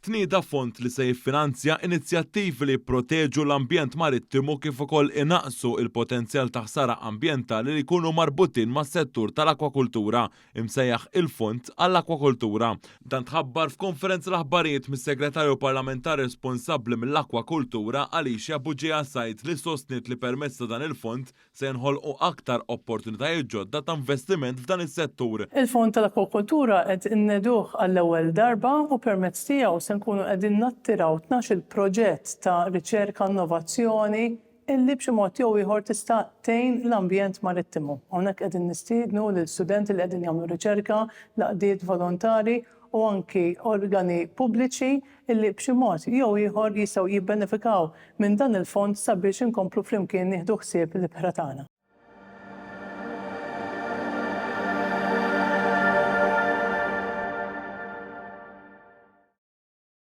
Tnieda fond li se jiffinanzja inizjattivi li jipproteġu l-ambjent marittimu kif ukoll inaqqsu l-potenzjal ta' ħsara ambjentali li jkunu marbutin mas-settur tal-akwakultura, imsejjaħ il-Fond għall-Akwakultura. Dan tħabbar f'konferenza l-aħbarijiet mis-Segretarju Parlamentari responsabbli mill-Akwakultura Alicia Bugeja Said li sostniet li permezz ta' dan il-fond se jinħolqu aktar opportunitajiet ġodda ta' investiment f'dan is-settur. Il-Fond tal-Akwakultura qed inneduh għall-ewwel darba u permezz tiegħu se nkunu qegħdin nattiraw 12-il proġett ta' riċerka, innovazzjoni illi b'xi mod jew ieħor tista' tgħin l-ambjent marittimu. Hawnhekk qegħdin nistiednu lil studenti li qegħdin jagħmlu riċerka, l-għaqdiet volontari u anki organi pubbliċi illi b'xi mod jew ieħor jistgħu jibbenefikaw minn dan il-fond sabiex inkomplu flimkien nieħdu ħsieb l-ibħra tagħna.